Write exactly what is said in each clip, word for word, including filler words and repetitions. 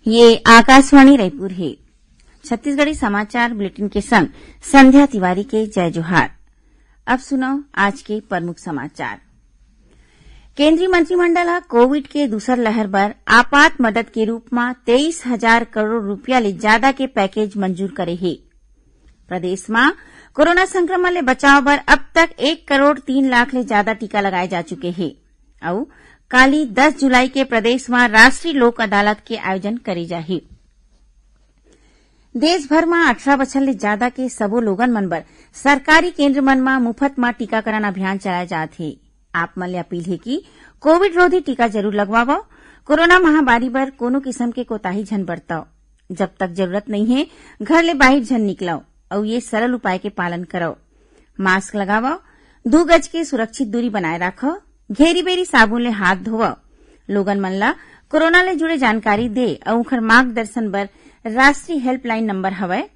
ये आकाशवाणी रायपुर हे। छत्तीसगढ़ी समाचार बुलेटिन के संग संध्या तिवारी के जय जोहार। अब सुनव आज के प्रमुख समाचार। केंद्रीय मंत्रिमंडल ह कोविड के दूसर लहर बर आपात मदद के रूप म तेईस हजार करोड़ रुपया ले जादा के पैकेज मंजूर करे हे। प्रदेश म कोरोना संक्रमण ले बचाव बर अब तक एक करोड़ तीन लाख ले जादा टीका लगाए जा चुके हे। अउ काली दस जुलाई के प्रदेश म राष्ट्रीय लोक अदालत के आयोजन करे जाही। देश भर म अठारह बछर ले जादा के सबो लोगन मन बर सरकारी केंद्र मन म मुफ्त म टीकाकरण अभियान चलाए जात हे। आप मन ले अपील हे कि कोविड रोधी टीका जरूर लगवावव। कोरोना महामारी बर कोनो किसम के कोताही झन बरतव। जब तक जरूरत नइ हे, घर ले बाहिर झन निकलव अउ ये सरल उपाय के पालन करव। मास्क लगावव, दू गज के सुरक्षित दूरी बनाए राखव, घेरी बेरी साबुन ले हाथ धोवव। लोगन मन ला कोरोना ले जुड़े जानकारी दे अउ उखर मार्गदर्शन बर राष्ट्रीय हेल्पलाइन नंबर हवय,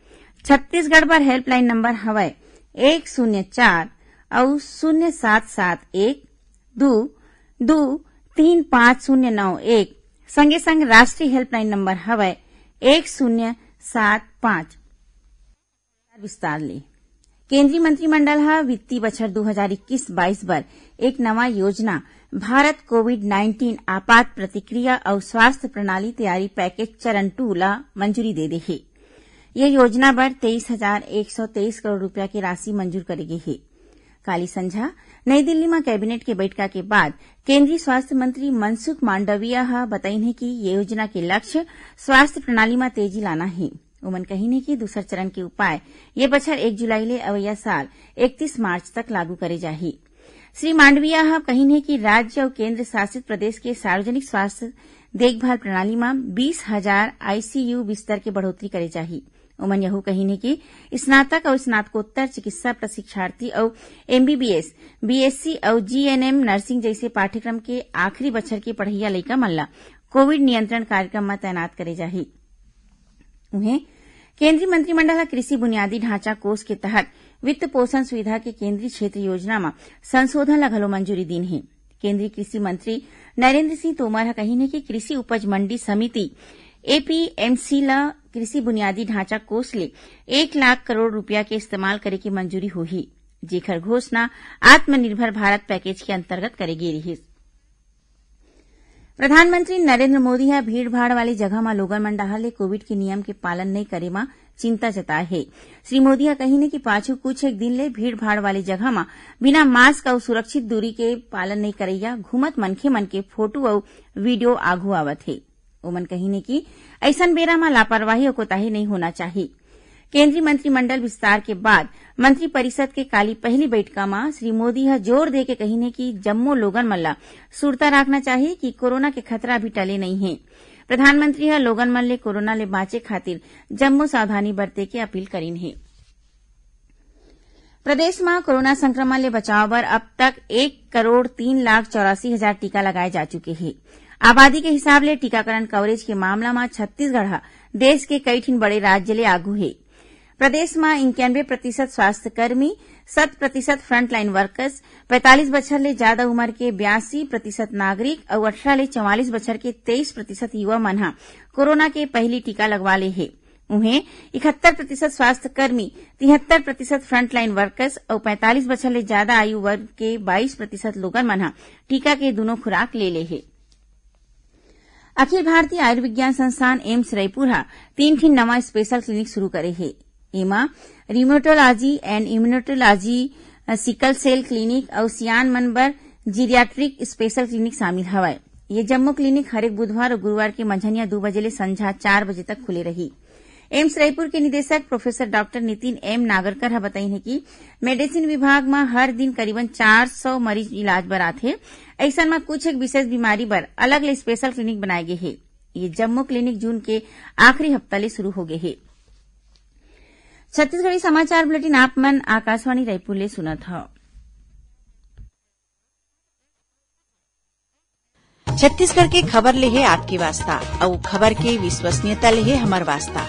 छत्तीसगढ़ बर हेल्पलाइन नंबर हवय एक शून्य चार अउ शून्य सात सात एक दू दू तीन पाँच शून्य नौ एक, संगे संग राष्ट्रीय हेल्पलाइन नंबर हवय एक शून्य सात पाँच। विस्तार ले, केंद्रीय मंत्रिमंडल ह वित्तीय बछर दू हजार इक्कीस बाईस बर एक नवा योजना भारत कोविड नाइन्टीन आपात प्रतिक्रिया अउ स्वास्थ्य प्रणाली तैयारी पैकेज चरण टू ला मंजूरी दे दे हे। ये योजना बर तेईस हजार एक सौ तेईस करोड़ रुपया के राशि मंजूर करे गे हे। काली संझा नई दिल्ली म कैबिनेट के बैठका के बाद केंद्रीय स्वास्थ्य मंत्री मनसुख मांडविया ह बताइन हे कि ये योजना के लक्ष्य स्वास्थ्य प्रणाली म तेजी लाना हे। उमन कहिन हे कि दूसर चरण के उपाय ये बछर एक जुलाई ले अवइया साल इकतीस मार्च तक लागू करे जाही। श्री मांडविया ह कहिन हे कि राज्य अउ केंद्र शासित प्रदेश के सार्वजनिक स्वास्थ्य देखभाल प्रणाली म बीस हजार आईसीयू बिस्तर के बढ़ोतरी करे जाही। उमन यहू कहिन हे कि स्नातक अउ स्नातकोत्तर चिकित्सा प्रशिक्षार्थी अउ एमबीबीएस, बीएससी अउ जीएनएम नर्सिंग जइसे पाठ्यक्रम के आखिरी बछर के पढ़इया लइका मन ला कोविड नियंत्रण कार्यक्रम म तैनात करे जाही। उहें, केंद्रीय मंत्रिमंडल ह कृषि बुनियादी ढांचा कोष के तहत वित्त पोषण सुविधा के केंद्रीय क्षेत्र योजना म संशोधन ला घलो मंजूरी दीन हे। केंद्रीय कृषि मंत्री नरेंद्र सिंह तोमर ह कहिन हे कि कृषि उपज मंडी समिति, एपीएमसी, ला कृषि बुनियादी ढांचा कोष ले एक लाख करोड़ रुपया के इस्तेमाल करे के मंजूरी होही, जेखर घोषणा आत्मनिर्भर भारत पैकेज के अंतर्गत करे गे रिहिस। प्रधानमंत्री नरेंद्र मोदी ह भीड़भाड़ वाली जगह म लोगन मन डहार ले कोविड के नियम के पालन नइ करे म चिंता जताए हे। श्री मोदी ह कहिन हे कि पाछू कुछ एक दिन ले भीड़भाड़ वाली जगह म बिना मास्क अउ सुरक्षित दूरी के पालन नइ करइया घूमत मनखे मन के फोटो अउ वीडियो आघू आवत हे। ओमन कहिन हे कि अइसन बेरा म लापरवाही अउ कोताही नइ होना चाही। केंद्रीय मंत्रिमंडल विस्तार के बाद मंत्रिपरिषद के काली पहली बैठका म श्री मोदी ह जोर देके कहिन हे कि जम्मो लोगन मन ल सुरता राखना चाही कि कोरोना के खतरा अभी टले नइ हे। प्रधानमंत्री ह लोगन मन ले कोरोना ले बांचे खातिर जम्मो सावधानी बरते के अपील करिन हे। प्रदेश म कोरोना संक्रमण ले बचाव बर अब तक एक करोड़ तीन लाख चौरासी हजार टीका लगाए जा चुके हे। आबादी के हिसाब ले टीकाकरण कवरेज के मामला म छत्तीसगढ़ ह देश के कई ठिन बड़े राज्य ले आगू हे। प्रदेश म इक्यानवे प्रतिशत स्वास्थ्य कर्मी, सात प्रतिशत फ्रंटलाइन वर्कर्स, पैंतालीस बछर ले जादा उमर के बयासी प्रतिशत नागरिक अउ अठारह ले चवालीस बछर के तेईस प्रतिशत युवा मन ह कोरोना के पहली टीका लगवा ले हे। उहें, इकहत्तर प्रतिशत स्वास्थ्य कर्मी, तिहत्तर प्रतिशत फ्रंटलाइन वर्कर्स अउ पैंतालीस बछर ले जादा आयु वर्ग के बाईस प्रतिशत लोगन मन ह टीका के दूनों खुराक ले ले हे। अखिल भारतीय आयुर्विज्ञान संस्थान एम्स रायपुर ह तीन ठिन नवा स्पेशल क्लिनिक शुरू करे हे। एमा rheumatology and immunology, uh, sickle cell clinic अउ सियान मन बर जीरियाट्रिक स्पेशल क्लिनिक शामिल हवय। ये जम्मो क्लिनिक हरेक बुधवार अउ गुरुवार के मंझनिया दू बजे ले संझा चार बजे तक खुले रही। एम्स रायपुर के निदेशक professor doctor Nitin M Nagarkar ह बताइन हे कि मेडिसिन विभाग म हर दिन करीबन चार सौ मरीज इलाज बर आथे। अइसन म कुछ एक विशेष बीमारी बर अलग ले स्पेशल क्लिनिक बनाए गे हे। ये जम्मो क्लिनिक जून के आखिरी हफ्ता ले शुरू हो गे हे। छत्तीसगढ़ी समाचार बुलेटिन आप मन आकाशवाणी रायपुर ले सुनत हव। छत्तीसगढ़ के खबर ले हे आपके वास्ता, अउ खबर के विश्वसनीयता ले हे हमर वास्ता।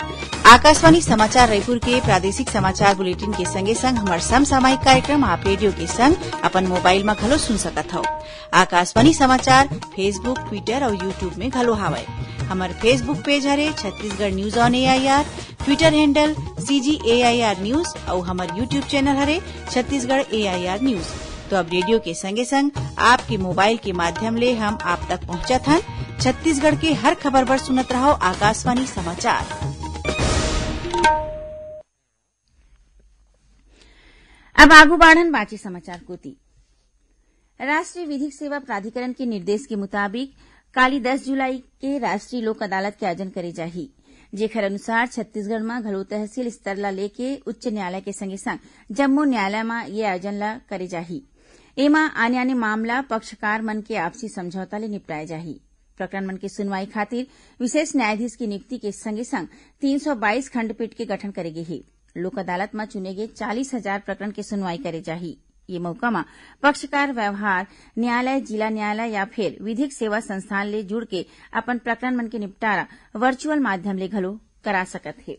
आकाशवाणी समाचार रायपुर के प्रादेशिक समाचार बुलेटिन के संगे संग हमर समसामयिक कार्यक्रम आप रेडियो के संग अपन मोबाइल म घलो सुन सकत हव। आकाशवाणी समाचार Facebook, Twitter अउ YouTube में घलो हावय। हमर Facebook पेज हरे Chhattisgarh news on AIR, Twitter handle CG AIR news अउ हमर YouTube चैनल हरे छत्तीसगढ़ एआईआर न्यूज। तो अब रेडियो के संगे संग आपके मोबाइल के माध्यम ले हम आप तक पहुंचत हन। छत्तीसगढ़ के हर खबर बर सुनत रहव आकाशवाणी समाचार। अब आगू बाढ़न बांचे समाचार कोति। राष्ट्रीय विधिक सेवा प्राधिकरण के निर्देश के मुताबिक काली दस जुलाई के राष्ट्रीय लोक अदालत के आयोजन करे जाही, जेखर अनुसार छत्तीसगढ़ म घलो तहसील स्तर ला लेके उच्च न्यायालय के संगे संग जम्मो न्यायालय म ये आयोजन ला करे जाही। एमा आने-आने मामला पक्षकार मन के आपसी समझौता ले निपटाए जाही। प्रकरण मन के सुनवाई खातिर विशेष न्यायाधीश की नियुक्ति के संगे संग तीन सौ बाईस खंडपीठ के गठन करे गे हे। लोक अदालत म चुने गे चालीस हजार प्रकरण के सुनवाई करे जाही। ये मौका म पक्षकार व्यवहार न्यायालय, जिला न्यायालय या फिर विधिक सेवा संस्थान ले जुड़ के अपन प्रकरण मन के निपटारा वर्चुअल माध्यम ले घलो करा सकत हे।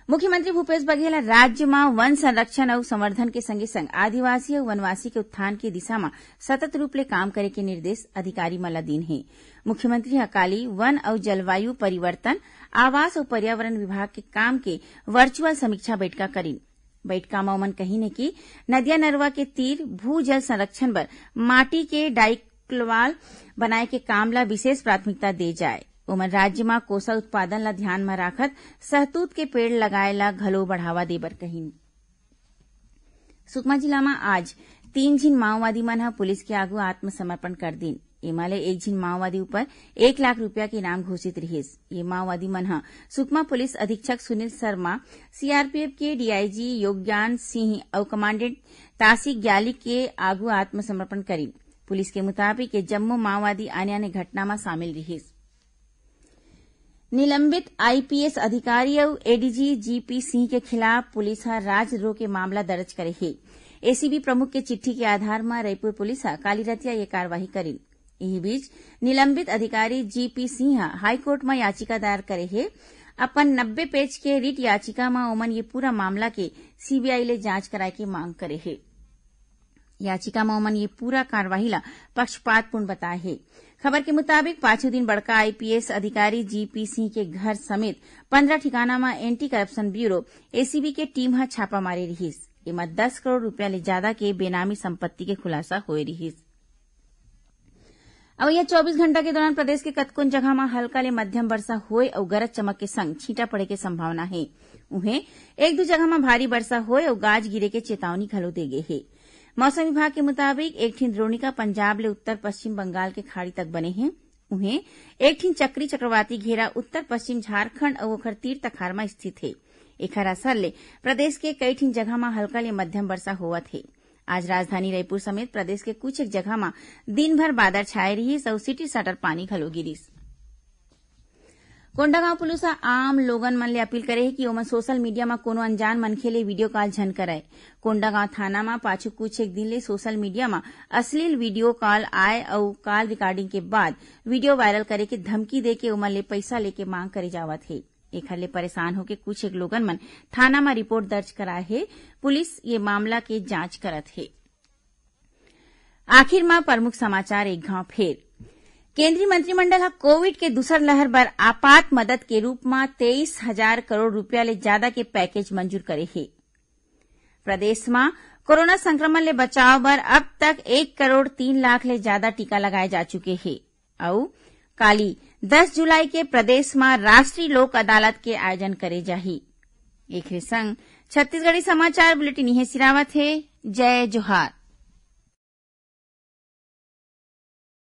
मुख्यमंत्री भूपेश बघेल ह राज्य म वन संरक्षण अउ संवर्धन के संगे संग आदिवासी अउ वनवासी के उत्थान के दिशा म सतत रूप ले काम करे के निर्देश अधिकारी मन ल दीन हे। मुख्यमंत्री ह काली वन अउ जलवायु परिवर्तन, आवास अउ पर्यावरण विभाग के काम के वर्चुअल समीक्षा बैठका करीन। बैठका म ओमन कहिन हे कि नदिया नरवा के तीर भू जल संरक्षण बर माटी के डाइक्लोवाल बनाए के काम ला विशेष प्राथमिकता दे जाए। ओमन राज्य म कोसा उत्पादन ला ध्यान म राखत सहतूत के पेड़ लगाए ला घलो बढ़ावा दे बर कहिन। सुकमा जिला म आज तीन झिन माओवादी मन ह पुलिस के आगू आत्मसमर्पण कर दीन। एमा ले एक झिन माओवादी ऊपर एक लाख रुपया के इनाम घोषित रिहिस। ये माओवादी मन ह सुकमा पुलिस अधीक्षक सुनील शर्मा, सीआरपीएफ के डीआईजी योगज्ञान सिंह अउ कमांडेंट तासी ग्याली के आगू आत्मसमर्पण करीन। पुलिस के मुताबिक, ये जम्मो माओवादी आने-आने घटना म शामिल रिहिस। निलंबित आईपीएस अधिकारी अउ एडीजी जीपी सिंह के खिलाफ पुलिस ह राजद्रोह के मामला दर्ज करे हे। एसीबी प्रमुख के चिट्ठी के आधार म रायपुर पुलिस ह काली रतिया ये कार्रवाई करीन। इही बीच, निलंबित अधिकारी जीपी सिंह ह हाईकोर्ट म याचिका दायर करे हे। अपन नब्बे पेज के रिट याचिका म ओमन ये पूरा मामला के सीबीआई ले जांच कराए के मांग करे हे। याचिका म ओमन ये पूरा कार्रवाई ला पक्षपातपूर्ण बताए हे। खबर के मुताबिक, पाछू दिन बड़का आईपीएस अधिकारी जीपी सिंह के घर समेत पंद्रह ठिकाना म एंटी करप्शन ब्यूरो, एसीबी, के टीम ह छापा मारे रिहिस। एमा दस करोड़ रुपया ले जादा के बेनामी संपत्ति के खुलासा होए रिहिस। अवइया चौबीस घंटा के दौरान प्रदेश के कतकोन जगह म हल्का ले मध्यम वर्षा होए अउ गरज चमक के संग छींटा पड़े के संभावना हे। उहें, एक दू जगह म भारी वर्षा होए अउ गाज गिरे के चेतावनी घलो दे गे हे। मौसम विभाग के मुताबिक, एक ठिन द्रोणिका पंजाब ले उत्तर पश्चिम बंगाल के खाड़ी तक बने हे। उहें, एक ठिन चक्री चक्रवाती घेरा उत्तर पश्चिम झारखंड अउ ओखर तीर तखार म स्थित हे। एखर असर ले प्रदेश के कई ठिन जगह म हल्का ले मध्यम वर्षा होवत हे। आज राजधानी रायपुर समेत प्रदेश के कुछ एक जगह म दिन भर बादर छाए रिहिस अउ सिटी साटर पानी घलो गिरिस। कोंडागांव पुलिस ह आम लोगन मन ले अपील करे हे कि ओमन सोशल मीडिया म कोनो अनजान मनखे ले वीडियो कॉल झन करय। कोंडागांव थाना म पाछू कुछ एक दिन ले सोशल मीडिया म अश्लील वीडियो कॉल आए अउ कॉल रिकॉर्डिंग के बाद वीडियो वायरल करे के धमकी दे के ओमन ले पइसा लेके मांग करे जावत हे। एखर ले परेशान होके कुछ एक लोगन मन थाना म रिपोर्ट दर्ज कराए हे। पुलिस ये मामला के जांच करत हे। आखिर म प्रमुख समाचार एक घांव फेर। केंद्रीय मंत्रिमंडल ह कोविड के दूसर लहर बर आपात मदद के रूप म तेईस हजार करोड़ रुपया ले जादा के पैकेज मंजूर करे हे। प्रदेश म कोरोना संक्रमण ले बचाव बर अब तक एक करोड़ तीन लाख ले जादा टीका लगाए जा चुके हे। अउ काली दस जुलाई के प्रदेश म राष्ट्रीय लोक अदालत के आयोजन करे जाही। एखरे संग छत्तीसगढ़ी समाचार बुलेटिन इहें सिरावत हे। जय जोहार।